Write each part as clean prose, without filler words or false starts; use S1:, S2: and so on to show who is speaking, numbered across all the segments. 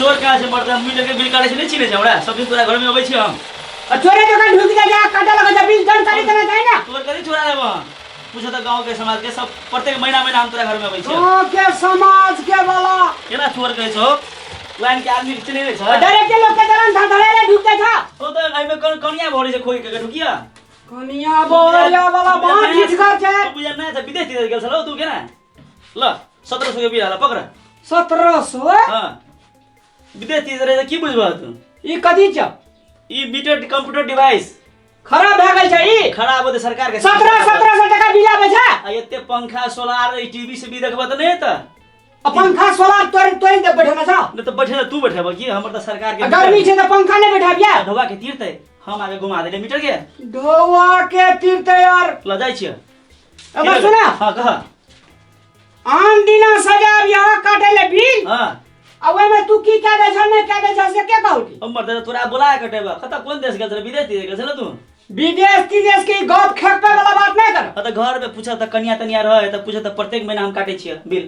S1: चोर कहाँ छै मर्द? हम मीटर के बिल काटै छै, नहि चिन्है छै हमरा? सब दिन तोरा घर में अबै छी हम।
S2: आ चोरे जकाँ ढुकि जाइ छै आ काटऽ लगै छै बिल, जानकारी देना चाही ने।
S1: तोर कथी चोरा लेबह? पूछो तऽ गाँव के समाज के सब, प्रत्येक महीना महीना हम तोरा घर में अबै छी।
S2: गाँव के समाज के वाला
S1: केना चोर कहै छौ? लाइन के आदमी चिन्है नहि छ?
S2: डायरेक्ट लोक के दलान धर धरे ढुक जाइ छ।
S1: ओ तऽ एहिमे कोन कनिया भरै छै खोइ के ढुकिया?
S2: कनिया बोरिया वाला बाँह खींचकर छै।
S1: तू बुझा नहि छ, विदेश तिदेश गेल छलौ तू केना? ल, 1700 के बिल आला, पकड़।
S2: 1700?
S1: हाँ, विदेश तिदेश रहे तऽ की बुझबह तू?
S2: ई कथी छ?
S1: ई मीटर कंप्यूटर डिवाइस।
S2: खराब भए गेल छै ई।
S1: खराब होते सरकार के।
S2: 1700 टका बिल आबै छै।
S1: आ एते पंखा सोलार ई टीवी से भी देखबह तऽ नहि हेतै।
S2: आ पंखा सोलार तोड़ि तोड़ि दे बैठेने छ।
S1: नहि तऽ बैठे तू बैठेबह की? हमर तऽ सरकार के
S2: आ गर्मी छै तऽ पंखा नहि बैठाबियै?
S1: ढोआ के तीरतै, हम आगे घुमा देले मीटर के।
S2: ढोआ के तीरतै यार।
S1: ल जाइ छियै।
S2: एमहर सुना।
S1: हाँ, कह।
S2: आन दिना सजाब यहाँ काटे ले बिल।
S1: हाँ।
S2: आ ओहिमे तू की कए दै छ, नहि कए दै छ, से के कहलकी?
S1: हमर तऽ तोरा बोला के कटेबह। कतऽ कोन देश गेल छलै? विदेश तिदेश गेल छलै तू?
S2: विदेश तिदेश के ई गप खेपे वाला बात नहि कर।
S1: हाँ, तऽ घर में पूछत तऽ कनिया तनिया रहै तऽ पूछत तऽ प्रत्येक महीना हम काटै छियै बिल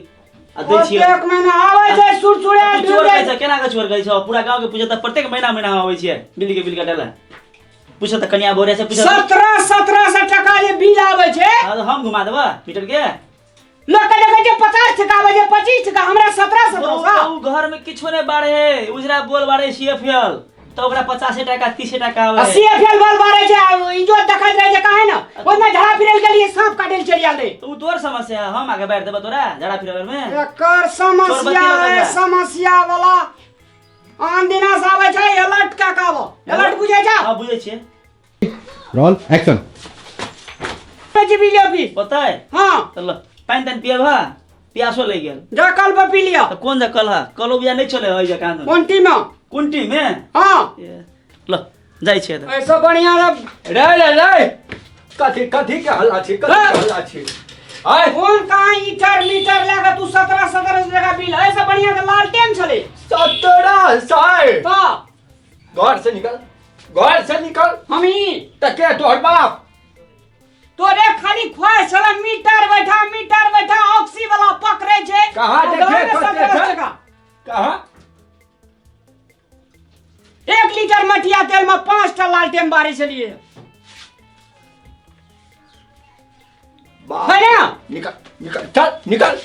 S1: आ दै छियै।
S2: प्रत्येक महीना आबै छै सुरसुरे।
S1: तू चोर कहै छ? केना के चोर कहै छ? पूरा गाँव के पूछत तऽ प्रत्येक महीना महीना हम अबै छियै बिल के बिल काटै लए। पूछत तऽ कनिया बोरे से पूछत।
S2: 1700 टका जे बिल आबै छै।
S1: हाँ, तऽ हम घुमा देबह मीटर के?
S2: लोक के देखै छै 50 टका आबै छै, 25 टका, हमरा 1700।
S1: ओ घर में किछो नहि बाढ़े, उजरा बोल बाढ़े सीएफएल, तऽ ओकरा 50 टाका 30 टाका आबै।
S2: आ सीएफएल बल बारै छै आ इजोत देखैत रहै छै काहे ने? ओहिमे झाड़ा फिरै के लिए साँप काटै लए चलि आयल रहै।
S1: तऽ उ तोर समस्या है, हम आगे बाढ़ि देबह तोरा झाड़ा फिरबै में?
S2: एकर समस्या
S1: चोरबत्ती
S2: है।
S1: लगा।
S2: समस्या वाला आन दिना से आबै छै अलर्ट कए कऽ आबो। अलर्ट बुझै छ?
S1: हाँ, बुझै छियै।
S3: Roll action.
S2: जी बिजली ऑफिस।
S1: बताए।
S2: हाँ।
S1: तऽ ल, पानि तानि पियबह? प्यासो लागि गेल।
S2: जा कल पर पी लिअ।
S1: तऽ कोन जा कल है? कलो बिया नहि चले है जकाँ।
S2: कोन्टी में।
S1: कुंटी में।
S2: हाँ।
S1: ए, ल जाइ छियै तऽ।
S2: ऐसा बढ़िया रह।
S4: रे रे रे, कथी कथी के हल्ला छी? कथी के हल्ला छी? आय।
S2: कोन कहाँ ईटर मीटर लए तू 1700 टका बिल, ऐसा बढ़िया तऽ लालटेन छलै।
S4: 1700?
S2: तऽ
S4: घर से निकल, घर से निकल।
S2: हम ही
S4: तऽ के तोहर बाप?
S2: तोरे खाली ख्वाहिश छल मीटर बैठा, मीटर बैठा, ऑक्सी वाला पकड़े छै।
S4: कहाँ
S2: आ
S4: देखिए
S2: गला में
S4: कते
S2: 17
S4: छै?
S2: टका।
S4: कहाँ?
S2: 1 लीटर मटिया तेल में 5 टा लालटेन बारै छलिए।
S4: बाप।
S2: है ना?
S4: निकल, निकल, चल निकल।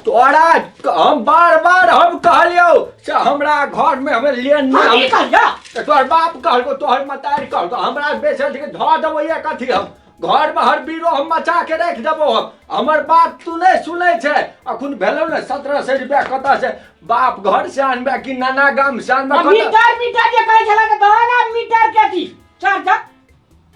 S4: तोरा हम बार बार हम कहलियौ से हमरा घर में हमें लेन
S2: हम
S4: नहीं।
S2: की कहलियौ?
S4: तऽ तोहर बाप कहलको, तोहर मतारी कहलको, हमरा बेचल के धऽ देबो। ये कथी हम घर में हर बीरो हम मचा के राखि देबो हम। हमर बात तू नहि सुनै छै। अखन भेलौ ने 1700 रुपया, कतऽ से बाप घर से आनबे कि नाना गाम से आनबे?
S2: आ
S4: कतऽ?
S2: मीटर मीटर जे कहै छला तऽ दह ना मीटर के अथी चार्जर।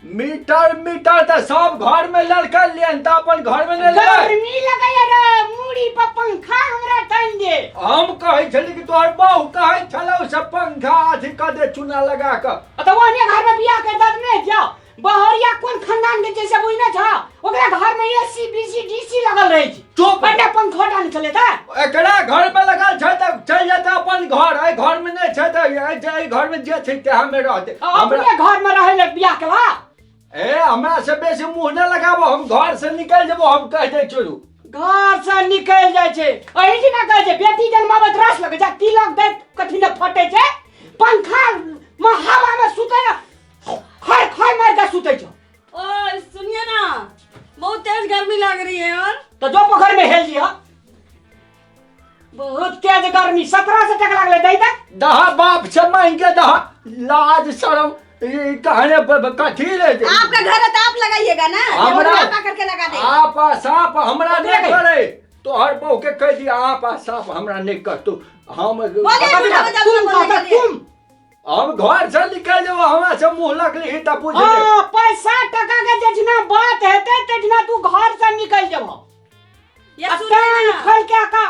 S4: मीटर मीटर तऽ सब घर में लड़का लेन तऽ अपन घर में नहि लेबै?
S2: गर्मी लगैया रे, मूड़ी पर पंखा हमरा टांगि दे।
S4: हम कहै छली कि तोहर बहु कहै छलौ से पंखा अथी कऽ दे चूना लगा कऽ।
S2: आ तऽ ओहने घर में बियाह कर दे नहि जाओ। बहरिया कोन खानदान के छै से बुझने छ? ओकरा घर में एसी बीसी डीसी लगल रहै छै।
S4: चुप।
S2: बड्डा पंखो डाल चले तऽ
S4: एकरा घर में लगल छै तऽ चलि जेतै अपन घर। एहि घर में नहि छै तऽ एहि घर में जे छै तेहा में रहतै।
S2: आ
S4: हमरा
S2: अपने घर में रहै ले बियाह केला।
S4: ए, हमरा से बेसी मुँह नहि लगाबो, हम घर से निकलि जेबो, हम कहि दै छियौ।
S2: घर से निकलि जाइ छै। एहि दिना कहै छै बेटी जन्माबैत रस लगै छै, तिलक दैत कथी ने फटै छै। पंखा में हवा में सुतै ने खर खर मारि के सुतै छौ।
S5: ओ सुनिए ना, बहुत तेज गर्मी लग रही है और
S2: तो जो पोखर में हेल लिह। बहुत तेज गर्मी, 1700 टका लागलै दै तक।
S4: दहा बाप से मांग के दहा, लाज शरम ई कहने कथी रे?
S5: आपका घर है तो आप लगाइएगा ना।
S4: हमरा
S5: आप आकर के लगा देगा।
S4: आप आ साप हमरा
S2: ओकरे
S4: नहीं
S2: कही।
S4: करे। तोहर बहू के कह दिया आप आ साप हमरा नहीं कर तू हम
S5: बोलिए, बुढ़ा बजा
S2: तुम
S5: बोलने
S2: कहता
S5: के लिए।
S2: तुम
S4: हम घर से निकल जेबो, हमरा से मुंह लगली तऽ बुझ ले।
S2: हाँ, पैसा टका के जठिना बात हेतै तठिना तू घर से निकल जेबो।
S5: ये
S2: आ
S5: सुनिए
S2: टांग
S5: ना।
S2: खोल के का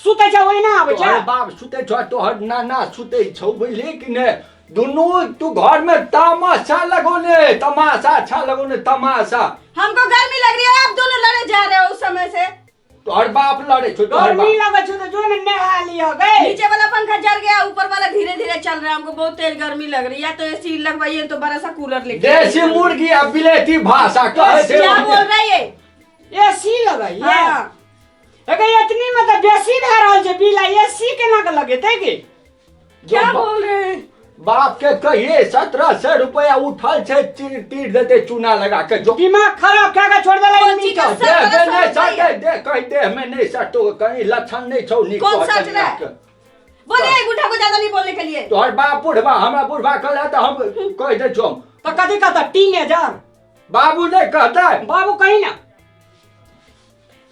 S2: सुतै छै ओहिना आबै छै।
S4: तोहर बाप सुतै छौ, तोहर नाना सुतै छौ, बुझली कि नहि? दुनू तू घर में तमाशा लगौने, तमाशा अच्छा लगौने तमाशा।
S5: हमको गर्मी लग रही है, आप दोनों लड़े जा रहे हो उस समय से।
S4: तोहर बाप लड़े छौ, तोहर
S2: गर्मी
S4: बाप।
S2: लगै छौ तऽ जो ने नहा लिह गै।
S5: नीचे वाला पंखा जल गया, ऊपर वाला धीरे धीरे चल रहा है। हमको बहुत तेज गर्मी लग रही है। या तो एसी लगवाइए तो बड़ा सा कूलर लेके
S4: देसी मुर्गी आ विलेती भाषा कहै छै।
S5: क्या बोल रहा है ये?
S2: एसी लगैये।
S5: हाँ।
S2: अगे एतनी में तऽ बेसी भए रहल छै बिल आ एसी केना के लगेतै गे?
S5: क्या बोल रहे हैं?
S4: बाप के कहिए 1700 रुपया उठल छै, चीर तीर देते चूना लगा के जो।
S2: दिमाग खराब कए के छोड़ देलै।
S5: कौन चीज का
S2: मीटर।
S4: देह में नहीं
S5: 1700
S4: सटे, देह कहीं देह में नहीं सटो, कहीं लक्षण नहीं छौ नीक।
S5: कौन
S4: तोहर
S5: सच
S4: कनिया
S5: रहा है?
S4: के।
S5: बोलिए बुढ़ा को ज्यादा नहीं बोलने के लिए।
S4: तोहर बाप बुढ़बा, हमरा बुढ़बा कहले तऽ हम कहि दै छौ।
S2: तऽ कथी कहता टीनेजर?
S4: बाबू नहीं कहतै।
S2: बाबू कही ना।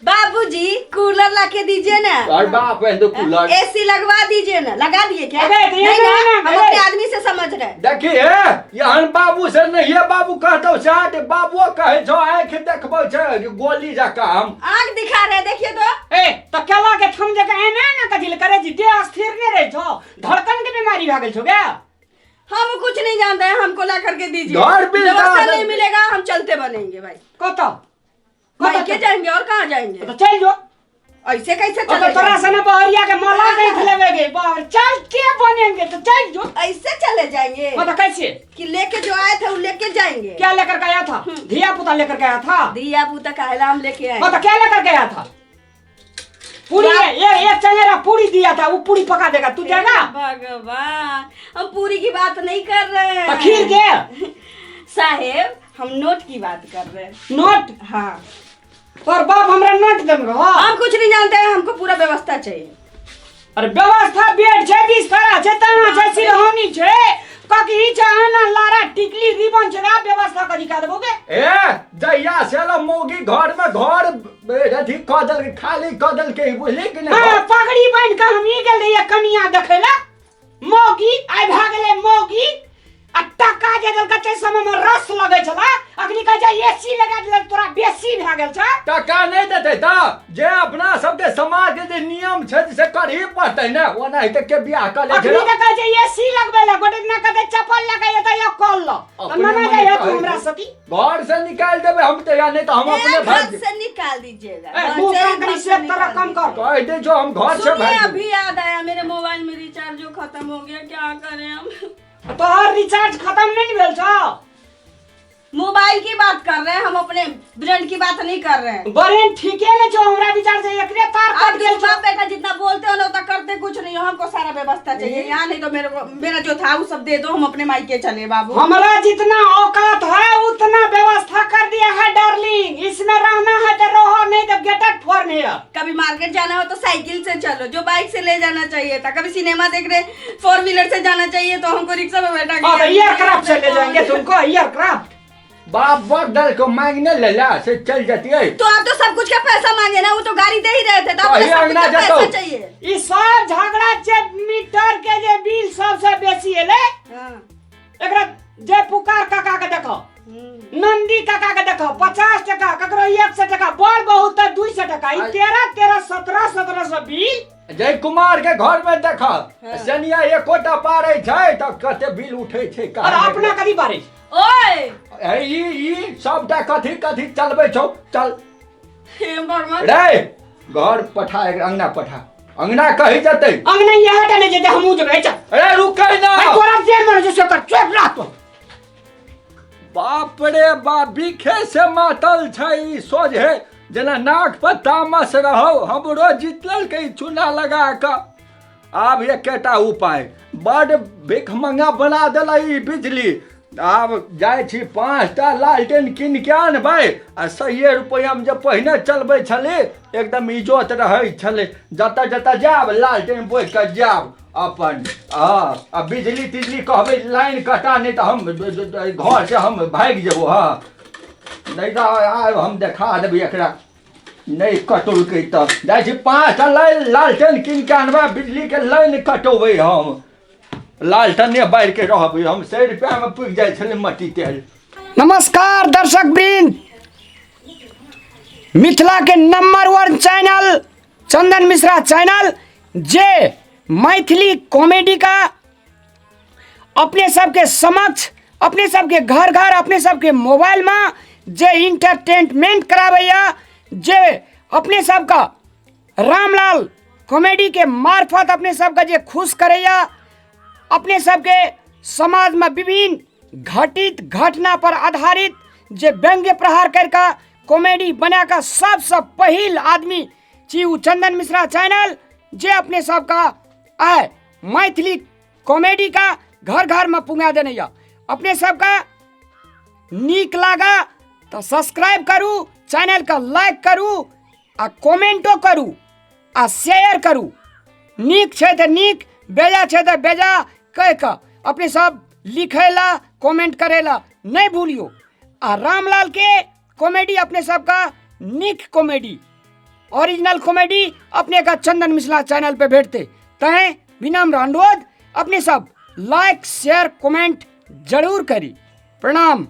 S5: बाबूजी कूलर ला के दीजिए ना।
S4: तोहर बाप है तो कूलर
S5: एसी लगवा दीजिए ना। लगा दिए क्या?
S2: अबे, तो ये
S5: नहीं ना,
S2: ना,
S5: हम
S2: अबे।
S5: अपने आदमी से समझ रहे हैं।
S4: देखी हे, यहन बाबू से नहीं है, बाबू कहतौ से हट, बाबुओ कहै छौ आँखि देखबै छै गोली जकाँ हम।
S5: आंख दिखा रहे हैं, देखिए तो।
S2: ए तऽ केला के थम जकाँ एना ना कथी ले करै छी? देह स्थिर नहि रहै छौ, धड़कन के बीमारी भए गेल छौ गे।
S5: हम कुछ नहीं जानते हैं, हमको ला करके दीजिए।
S4: घर बिल
S5: व्यवस्था
S4: दा-
S5: नहीं मिलेगा हम चलते बनेंगे भाई।
S2: कतऽ?
S5: मायके जाएंगे और कहाँ जाएंगे?
S2: तऽ चलि जो।
S5: ऐसे कैसे
S2: तो
S5: चले
S2: तोरा
S5: जाएंगे?
S2: सने बहरिया के माला गैंथ लेबे गे बाहर चलते बनेंगे तो चल जो।
S5: ऐसे चले जाएंगे?
S2: हाँ तो कैसे?
S5: कि लेके जो आए थे वो लेके जाएंगे।
S2: क्या लेकर के आया था? धिया पुता लेकर के आया था?
S5: दिया पुता काहेला हम लेके आए?
S2: हाँ तो क्या लेकर के आया था? पूरी ये एक चंगेरा पूरी दिया था, वो पूरी पका देगा तू जाएगा?
S5: भगवान, हम पूरी की बात नहीं कर रहे हैं।
S2: तो खीर के?
S5: साहेब, हम नोट की बात कर रहे हैं।
S2: नोट?
S5: हाँ।
S2: तोर बाप हमरा नोट देन रहो।
S5: हम कुछ नहीं जानते हैं, हमको पूरा व्यवस्था चाहिए।
S2: अरे व्यवस्था बेड छै, बिस्तर छै, ताना छै, सिरहानी छै, ककही छै, आना लारा टिकली रिबन छै, आ व्यवस्था कथी कए देबो गे?
S4: ए जहिया से एलो मौगी घर में घर अथी कऽ देलकै, खाली कऽ देलकै, बुझली कि नहि?
S2: हाँ, पगड़ी बान्हि कऽ हम ई गेल रहियै कनिया देखै लए, मौगी आइ भए गेलै मौगी आ टका जे देलकै ताहि समय में रस लगै छलै, अखनी कहै छै एसी लगा देलक तोरा बेसी भए गेल छै।
S4: टका नहि देतै तऽ जे अपना सबके समाज के जे नियम छै से करही पड़तै ने, ओनाहिते के बियाह कऽ लै छै।
S2: अखनी तऽ कहै छै एसी लगबै लए, गोटे दिना कहतै चप्पल लऽ के एतै या कल लऽ तऽ
S4: अपने
S2: मना
S4: मने
S2: जाइ
S4: कहै
S2: तू हमरा
S4: छै।
S2: सती।
S4: घर से निकालि देबै हम तऽ, या नहि तऽ हम अपने
S5: ए, घर
S4: भागि
S5: से निकाल दीजिएगा।
S2: ए,
S5: घर
S2: मुंह
S5: से-
S2: कान कनी
S5: घर से
S2: सेब तरह
S5: निकाल
S2: कम कर।
S5: दीजिए।
S4: कहि दै छौ हम घर से
S5: सुनिए
S4: भागि।
S5: अभी याद आया, मेरे मोबाइल में रिचार्ज जो खत्म हो गया, क्या करें हम?
S2: तोहर रिचार्ज खत्म नहीं भेल छौ?
S5: मोबाइल की बात कर रहे हैं हम, अपने ब्रांड की बात नहीं कर रहे हैं।
S2: बरेन ठीके नहीं छौ, हमरा विचार से एकरे तार
S5: आप
S2: कट गेल छौ।
S5: बाप बेटा जितना बोलते हो ना उतना करते कुछ नहीं हो। हमको सारा व्यवस्था चाहिए यहाँ, नहीं तो मेरे को मेरा जो था वो सब दे दो, हम अपने मायके चले बाबू।
S2: हमरा जितना औकात है उतना व्यवस्था कर दिया है डार्लिंग, इसमें रहना है तो रहो, नहीं तो गेट आउट फॉर here.
S5: कभी मार्केट जाना हो तो साइकिल से चलो, जो बाइक से ले जाना चाहिए था। कभी सिनेमा देख रहे फोर व्हीलर से जाना चाहिए तो हमको रिक्शा में बैठा
S2: हाँ तो
S5: के
S2: एयरक्राफ्ट से ले जाएंगे तुमको, एयरक्राफ्ट।
S4: बाप बड़ दल को मांगने लेला से चल जतियै।
S5: तो आप तो सब कुछ का पैसा मांगे ना, वो तो गाड़ी दे ही रहे थे, तो आपको
S4: कहीं
S5: सब कुछ
S4: अंगना
S5: का पैसा
S4: जतौ।
S5: चाहिए।
S2: ई सब झगड़ा जे मीटर के जे बिल सबसे बेसी एलै।
S5: हाँ।
S2: एकरा जे पुकार काका के देखो, नंदी काका के देखो, 50 टका, ककरो 100 टका, बड़ बहुत तऽ 200 टका, ई 13 13 17 1700 बिल।
S4: जय कुमार के घर में देख, सनिया एकोटा पारै छै तऽ कते बिल उठै छै।
S2: और अपना कथी बारे?
S5: ओए
S4: ए, ई ई सबटा कथी कथी चलबै छौ, चल।
S5: हे भगवान।
S4: रे घर पठा, अंगना पठा, अंगना कही जेतै।
S2: अंगना यहाँ टा नहि जेतै, हमहूँ जेबै, चल।
S4: अरे रुकै ना।
S2: अरे तोरा जे मन होइ छै से कर, चुप रह तू।
S4: बाप रे बाप, बिखे से मातल छै ई, सोझे जेना नाक पर तामस रहौ। हमरो जीत लेलकै ई चूना लगा कऽ। आब एकेटा उपाय, बड भिखमंगा बना देला ई बिजली। आब जाइ छी 5टा लालटेन कीन के आनबै आ 100 रुपैआमे जे पहिने चलबै छलै एकदम इजोत रहै छलै। जतऽ जतऽ जायब लालटेन बोहि कऽ जायब अपन। हँ, आ बिजली तिजली कहबै लाइन कटा, नहि तऽ हम घर से हम भागि जेबो। हँ, नहि तऽ आब हम देखा देबै एकरा, नहि कटौलकै तऽ जाइ छी 5टा लालटेन कीन के आनबै, बिजली के लाइन कटौबै हम, लालटेने बारि के रहबै हम। 100 रुपैआमे पुगि जाइ छलै मट्टी तेल।
S2: नमस्कार दर्शक वृंद, मिथिला के नंबर 1 चैनल चंदन मिश्रा चैनल जे मैथिली कॉमेडी का अपने सबके समक्ष, अपने सबके घर घर, अपने सबके मोबाइल में जे इंटरटेनमेंट कराबैया, जे अपने सबका रामलाल कॉमेडी के मार्फत अपने सबके जे खुश करैया, अपने सबके समाज में विभिन्न घटित घटना पर आधारित जे व्यंग्य प्रहार करके कॉमेडी बना कऽ सबसँ पहिल आदमी छी ओ चंदन मिश्रा चैनल जे अपने सबके आय मैथिली कॉमेडी का घर घर में पुंगा देने यऽ। अपने सबके नीक लागा तऽ सब्सक्राइब करू, चैनलके लाइक करू आ कमेंटो करू आ शेयर करू। नीक छै तऽ नीक, बेजा छै तऽ बेजा कहि कऽ अपने सब लिखै ला कमेंट करै ला नहि भूलियौ। आ रामलाल के कॉमेडी अपने सबके नीक कॉमेडी, ओरिजिनल कॉमेडी अपने का चंदन मिश्रा चैनल पे भेटते। तैं विनम्र अनुरोध, अपने सब लाइक शेयर कमेंट जरूर करी। प्रणाम।